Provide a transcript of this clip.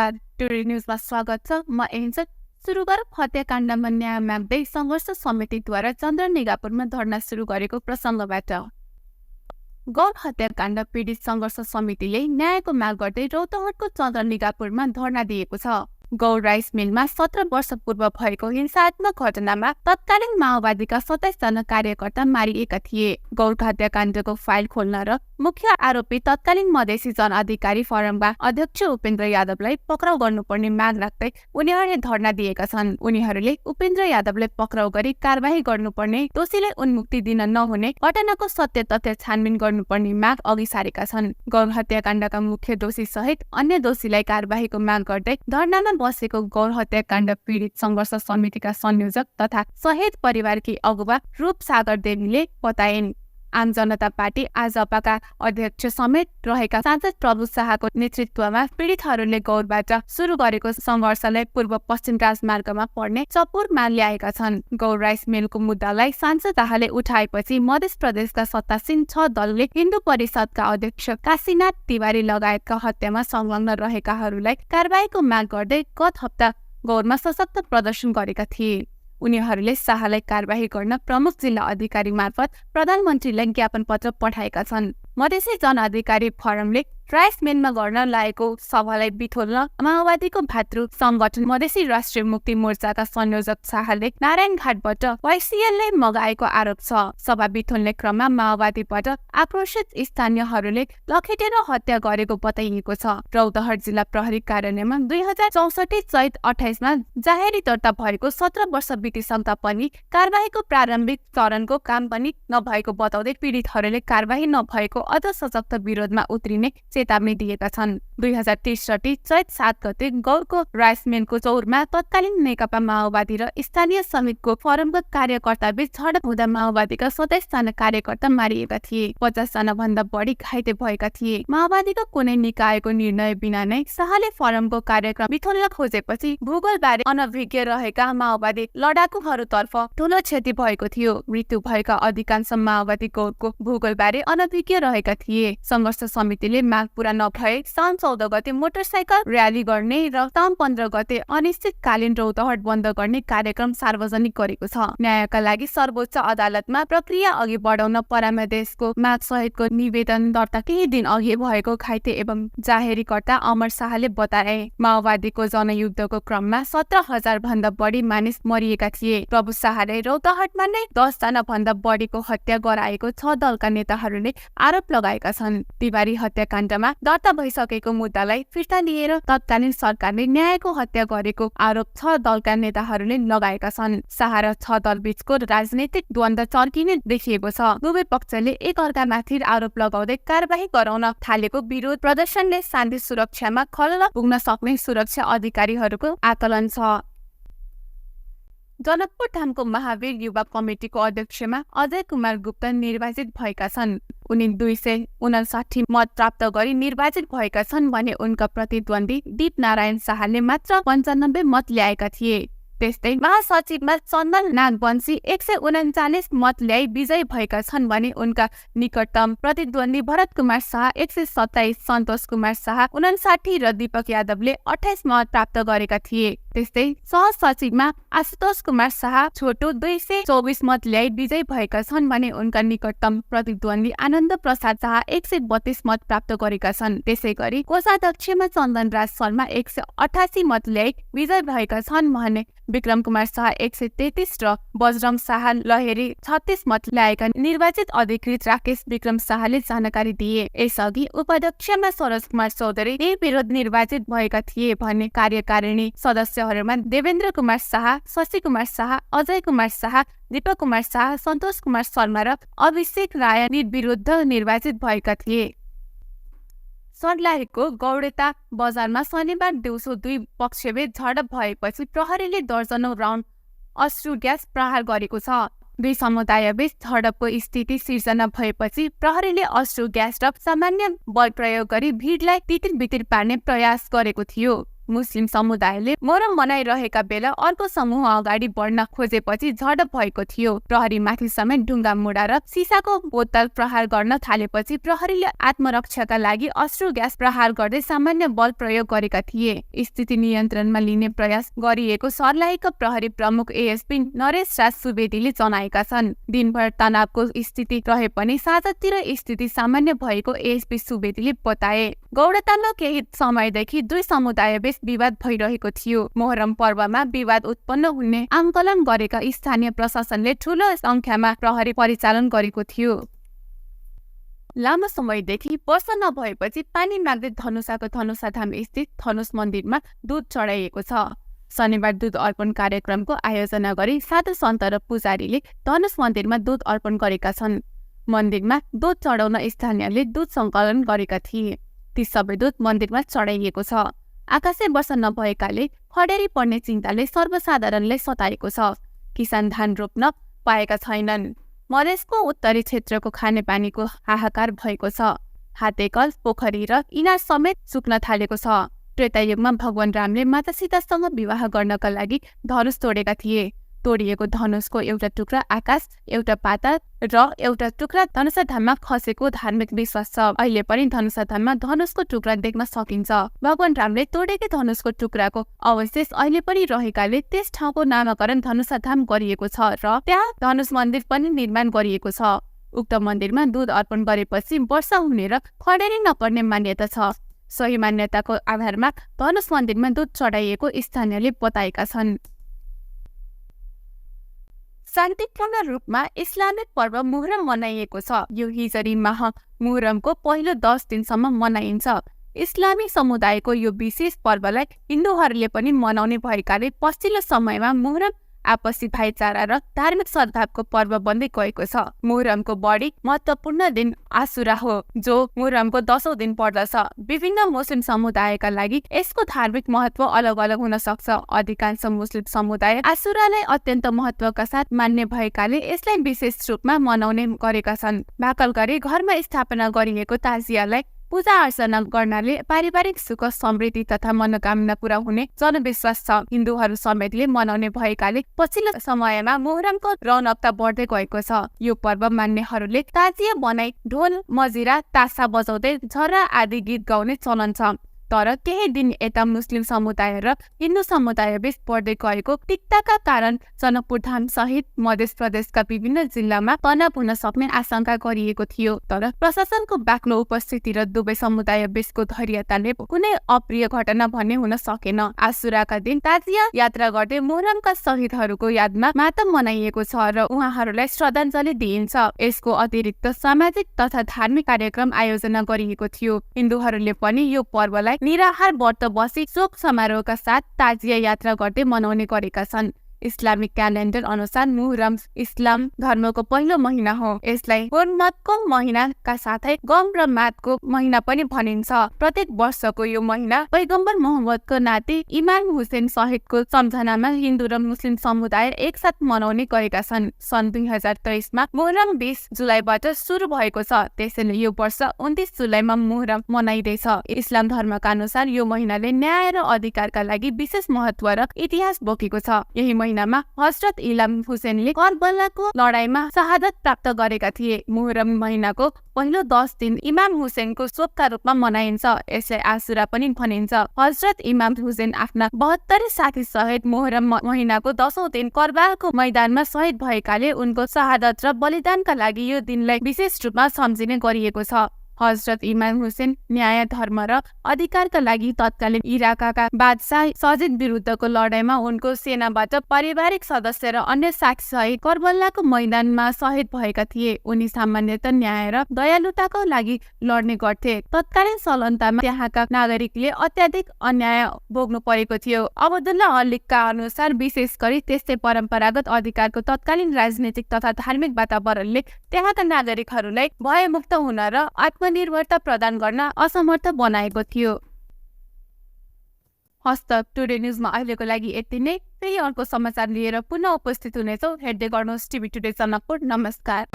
नमस्कार, टुडे न्यूजमा स्वागत छ। म एन्जल। सुरु गरौँ हत्याकाण्डमा न्याय माग्दै संघर्ष समितिद्वारा चन्द्रनिगापुरमा धरना सुरु गरेको प्रसङ्गबाट। गौर हत्याकाण्ड पीडित संघर्ष समितिले न्यायको माग गर्दै रौतहटको चन्द्रनिगापुरमा धरना दिएको छ। गौर राइस मिलमा 17 वर्ष पूर्व भएको हिंसात्मक घटनामा तत्कालीन माओवादीका 27 जना कार्यकर्ता मारिएका थिए। गौर हत्याकाण्डको फाइल खोल्न र मुख्य आरोपी तत्कालीन मधेसी जनअधिकारी फोरमका अध्यक्ष उपेन्द्र यादवलाई पक्राउ गर्नुपर्ने माग राख्दै उनीहरूले धरना दिएका छन्। उनीहरूले उपेन्द्र यादवलाई पक्राउ गरी कारबाही गर्नुपर्ने, दोषीलाई उन्मुक्ति दिन नहुने, घटनाको सत्य तथ्य छानबिन गर्नुपर्ने माग अघि सारेका छन्। गौर हत्याकाण्डका मुख्य दोषी सहित अन्य दोषीलाई कारबाहीको माग गर्दै धरनामा बसेको गौर हत्याकाण्ड पीडित संघर्ष समितिका संयोजक तथा शहीद परिवारकी अगुवा रूप सागर देवीले बताइन्। आम जनता पार्टी आजपाका अध्यक्ष समेत रहेका सांसद प्रभु शाहको नेतृत्वमा पीडितहरूले गौरबाट सुरु गरेको संघर्षलाई पूर्व पश्चिम राजमार्गमा पर्ने चपुरमा ल्याएका छन्। गौर राइस मिलको मुद्दालाई सांसद शाहले उठाएपछि मध्य प्रदेशका सत्तासीन 6 दलले हिन्दू परिषदका अध्यक्ष काशीनाथ तिवारी लगायतका हत्यामा संलग्न रहेकाहरूलाई कारबाहीको माग गर्दै गत हप्ता गौरमा सशक्त प्रदर्शन गरेका थिए। उनीहरूले शाहलाई कारबाही गर्न प्रमुख जिल्ला अधिकारी मार्फत प्रधानमन्त्रीलाई ज्ञापन पत्र पठाएका छन्। मधेसी जनअधिकारी फोरमले राइस मिलमा गर्न लागेको सभालाई बिथोल्न माओवादीको भातृ संगठन मधेसी राष्ट्रिय मुक्ति मोर्चाका संयोजक शाहले नारायण घाटबाट वाइसिएलले मगाएको आरोप छ। सभा बिथोल्ने क्रममा माओवादीबाट आक्रोशित स्थानीयहरूले लखेटेर हत्या गरेको बताइएको छ। रौतहट जिल्ला प्रहरी कार्यालयमा 2064 चैत 28 मा जाहेरी दर्ता भएको 17 वर्ष बितिसक्दा पनि कारबाहीको प्रारम्भिक चरणको काम पनि नभएको बताउँदै पीडितहरूले कारबाही नभएको अझ सशक्त विरोधमा उत्रिने चेतावनी दिएका छन्। 2063 चैत 7 गते गौरको राइस मिलको चौरमा तत्कालीन नेकपा माओवादी र स्थानीय समितिको फोरमका कार्यकर्ता बीच झडप हुँदा माओवादीका 27 जना कार्यकर्ता मारिएका थिए। 50 जना भन्दा बढी घाइते भएका थिए। माओवादीको कुनै निकायको निर्णय बिना नै शाहले फोरमको कार्यक्रम बिथोल्न खोजेपछि भूगोलबारे अनभिज्ञ रहेका माओवादी लडाकुहरूतर्फ ठूलो क्षति भएको थियो। मृत्यु भएका अधिकांश माओवादी गौरको भूगोलबारे अनभिज्ञ रहेका थिए। संघर्ष समितिले माग पूरा नभए साउन 14 गते मोटरसाइकल र्याली गर्ने र साउन 15 गते अनिश्चितकालीन रौतहट बन्द गर्ने कार्यक्रम सार्वजनिक गरेको छ। न्यायका लागि सर्वोच्च अदालतमा प्रक्रिया अघि बढाउन परामर्शको माग सहितको निवेदन दर्ता केही दिन अघि भएको घाइते एवं जाहेरीकर्ता अमर शाहले बताए। माओवादीको जनयुद्धको क्रममा 17,000 भन्दा बढी मानिस मरिएका थिए। प्रभु शाहले रौतहटमा नै 10 जना भन्दा बढीको हत्या गराएको 6 दलका नेताहरूले आरोप लगाएका छन्। तिवारी हत्याकाण्डमा दर्ता भइसकेको मुद्दालाई फिर्ता लिएर तत्कालीन सरकारले न्यायको हत्या गरेको आरोप 6 दलका नेताहरूले लगाएका छन्। शाह र 6 दल बीचको राजनीतिक द्वन्द्व चर्किने देखिएको छ। दुवै पक्षले एक अर्कामाथि आरोप लगाउँदै कारबाही गराउन थालेको विरोध प्रदर्शनले शान्ति सुरक्षामा खलल पुग्न सक्ने सुरक्षा अधिकारीहरूको आकलन छ। जनकपुर धामको महावीर युवा कमिटीको अध्यक्षमा अजय कुमार गुप्ता निर्वाचित भएका छन्। उनी 259 मत प्राप्त गरी निर्वाचित भएका छन् भने उनका प्रतिद्वन्दी दीप नारायण शाहले मात्र 95 मत ल्याएका थिए। त्यस्तै महासचिवमा चन्दन नागवंशी 139 मत ल्याई विजयी भएका छन् भने उनका निकटतम प्रतिद्वन्दी भरत कुमार शाह 127, सन्तोष कुमार शाह 59 र दीपक यादवले 28 मत प्राप्त गरेका थिए। त्यस्तै सहसचिवमा आशुतोष कुमार शाह छोटो 224 मत ल्याई विजयी भएका छन् भने उनका निकटतम प्रतिद्वन्दी आनन्द प्रसाद शाह 132 मत प्राप्त गरेका छन्। त्यसैगरी कोषाध्यक्षमा चन्दन राज शर्मा 188 मत ल्याई विजयी भएका छन् भने विक्रम कुमार शाह 133 र बजरंग शाह लहेरी 36 मत ल्याएका निर्वाचित अधिकृत राकेश विक्रम शाहले जानकारी दिए। यसअघि उपाध्यक्षमा सरोज कुमार चौधरी निर्विरोध निर्वाचित भएका थिए भने कार्यकारिणी सदस्यहरूमा देवेन्द्र कुमार शाह, शशि कुमार शाह, अजय कुमार शाह, दीपक कुमार शाह, सन्तोष कुमार शर्मा र अभिषेक राय निर्विरुद्ध निर्वाचित भएका थिए। सर्लाहीको गौडेता बजारमा शनिबार दिउँसो 2 पक्षबीच झडप भएपछि प्रहरीले दर्जनौं राउन्ड अश्रु ग्यास प्रहार गरेको छ। 2 समुदायबीच झडपको स्थिति सिर्जना भएपछि प्रहरीले अश्रु ग्यास र सामान्य बल प्रयोग गरी भिडलाई तितिर बितिर पार्ने प्रयास गरेको थियो। मुस्लिम समुदायले मोहरम मनाइरहेका बेला अर्को समूह अगाडि बढ्न खोजेपछि झडप भएको थियो। प्रहरीमाथि समेत ढुङ्गा मुडार सिसाको बोतल प्रहार गर्न थालेपछि प्रहरीले आत्मरक्षाका लागि अश्रु ग्यास प्रहार गर्दै सामान्य बल प्रयोग गरेका थिए। स्थिति नियन्त्रणमा लिने प्रयास गरिएको सर्लाहीका प्रहरी प्रमुख एएसपी नरेश राज सुवेदीले जनाएका छन्। दिनभर तनावको स्थिति रहे पनि साँझतिर स्थिति सामान्य भएको एएसपी सुवेदीले बताए। गौडतामा केही समयदेखि दुई समुदायबीच विवाद भइरहेको थियो। मोहरम पर्वमा विवाद उत्पन्न हुने आंकलन गरेका स्थानीय प्रशासनले ठूलो संख्यामा प्रहरी परिचालन गरेको थियो। लामो समयदेखि वर्षा नभएपछि पानी माग्दै धनुषाको धनुषाधाम स्थित धनुष मन्दिरमा दूध चढाइएको छ। शनिबार दूध अर्पण कार्यक्रमको आयोजना गरी साधु सन्त र पुजारीले धनुष मन्दिरमा दूध अर्पण गरेका छन्। मन्दिरमा दूध चढाउन स्थानीयले दूध सङ्कलन गरेका थिए। ती सबै दूध मन्दिरमा चढाइएको छ। आकाशे वर्षा नभएकाले खडेरी पर्ने चिन्ताले सर्वसाधारणलाई सताएको छ। किसान धान रोप्न पाएका छैनन्। मधेसको उत्तरी क्षेत्रको खानेपानीको हाहाकार भएको छ। हातेकल, पोखरी र इनार समेत सुक्न थालेको छ। त्रेतायुगमा भगवान रामले माता सीतासँग विवाह गर्नका लागि धनुष तोडेका थिए। तोडिएको धनुषको एउटा टुक्रा आकाश, एउटा पाताल र एउटा टुक्रा धनुषाधाममा खसेको धार्मिक विश्वास छ। अहिले पनि धनुषाधाममा धनुषको टुक्रा देख्न सकिन्छ। भगवान रामले तोडेकै धनुषको टुक्राको अवशेष अहिले पनि रहेकाले त्यस ठाउँको नामाकरण धनुषाधाम गरिएको छ र त्यहाँ धनुष मन्दिर पनि निर्माण गरिएको छ। उक्त मन्दिरमा दूध अर्पण गरेपछि वर्षा हुने र खडेरी नपर्ने मान्यता छ। सही मान्यताको आधारमा धनुष मन्दिरमा दूध चढाइएको स्थानीयले बताएका छन्। शान्तिपूर्ण रूपमा इस्लामिक पर्व मुहर्रम मनाइएको छ। यो हिजरी माह मुहर्रमको पहिलो 10 दिनसम्म मनाइन्छ। इस्लामी समुदायको यो विशेष पर्वलाई हिन्दूहरूले पनि मनाउने भएकाले पछिल्लो समयमा मुहर्रम आपसी भाइचारा र धार्मिक सद्भावको पर्व बन्दै गएको छ। मुहर्रमको बढी महत्त्वपूर्ण दिन आशुरा हो, जो मुहर्रमको 10औं दिन पर्दछ। विभिन्न मुस्लिम समुदायका लागि यसको धार्मिक महत्त्व अलग अलग हुन सक्छ। अधिकांश मुस्लिम समुदाय आशुरालाई अत्यन्त महत्त्वका साथ मान्ने भएकाले यसलाई विशेष रूपमा मनाउने गरेका छन्। भाकल गरी घरमा स्थापना गरिएको ताजियालाई पूजा अर्चना गर्नाले पारिवारिक सुख, समृद्धि तथा मनोकामना पूरा हुने जनविश्वास छ। हिन्दूहरू समेतले मनाउने भएकाले पछिल्लो समयमा मुहर्रमको रौनकता बढ्दै गएको छ। यो पर्व मान्नेहरूले ताजिया बनाई ढोल, मजिरा, तासा बजाउँदै झरा आदि गीत गाउने चलन छ। तर केही दिन यता मुस्लिम समुदाय र हिन्दू समुदायबीच बढ्दै गएको टिक्ताका कारण जनकपुर धाम सहित मध्य प्रदेशका विभिन्न जिल्लामा तनाव हुन सक्ने आशंका गरिएको थियो। तर प्रशासनको बाक्लो उपस्थिति र दुवै समुदायबीचको धैर्यताले कुनै अप्रिय घटना भन्ने हुन सकेन। आशुराका दिन ताजिया यात्रा गर्दै मुहर्रमका शहीदहरूको यादमा मातम मनाइएको छ र उहाँहरूलाई श्रद्धाञ्जली दिइन्छ। यसको अतिरिक्त सामाजिक तथा धार्मिक कार्यक्रम आयोजना गरिएको थियो। हिन्दूहरूले पनि यो पर्वलाई निराहार व्रत बसी शोक समारोहका साथ ताजिया यात्रा गर्दै मनाउने गरेका छन्। इस्लामिक क्यालेन्डर अनुसार मुहर्रम इस्लाम धर्मको पहिलो महिना हो। यसलाई हुर्मतको महिनाका साथै गम र मातको महिना पनि भनिन्छ। प्रत्येक वर्षको यो महिना पैगम्बर मोहम्मदको नाति इमाम हुसैन शहीदको सम्झनामा हिन्दू र मुस्लिम समुदाय एकसाथ मनाउने गरेका छन्। सन् 2023 मा मुहर्रम 20 जुलाईबाट सुरु भएको छ। त्यसैले यो वर्ष 29 जुलाईमा मुहर्रम मनाइँदैछ। इस्लाम धर्मका अनुसार यो महिनाले न्याय र अधिकारका लागि विशेष महत्त्व र इतिहास बोकेको छ। यही महिनामा हजरत इमाम हुसैनले करबलाको लडाईँमा शहादत प्राप्त गरेका थिए। मुहर्रम महिनाको पहिलो 10 दिन इमाम हुसैनको शोकका रूपमा मनाइन्छ। यसलाई आशुरा पनि भनिन्छ। हजरत इमाम हुसैन आफ्ना 72 साथी सहित मुहर्रम महिनाको 10औं दिन करबलाको मैदानमा शहीद भएकाले उनको शहादत र बलिदानका लागि यो दिनलाई विशेष रूपमा सम्झिने गरिएको छ। हजरत इमाम हुसैन न्याय, धर्म र अधिकारका लागि तत्कालीन इराकका बादशाह सजिद विरुद्धको लडाईँमा उनको सेनाबाट पारिवारिक सदस्य र अन्य साथी सहित करबलाको मैदानमा शहीद भएका थिए। उनी सामान्यतः न्याय र दयालुताको लागि लड्ने गर्थे। तत्कालीन सल्तनतमा त्यहाँका नागरिकले अत्याधिक अन्याय भोग्नु परेको थियो। अब्दुल्ला अलिकका अनुसार विशेष गरी त्यस्तै परम्परागत अधिकारको तत्कालीन राजनीतिक तथा धार्मिक वातावरणले त्यहाँका नागरिकहरूलाई भयमुक्त हुन र निर्भरता प्रदान गर्न असमर्थ बनाएको थियो। हस्त टुडे न्यूजमा अहिलेको लागि यति नै। फेरि अर्को समाचार लिएर पुनः उपस्थित हुनेछौँ। हेर्दै गर्नुहोस् टिभी टुडे जनकपुर। नमस्कार।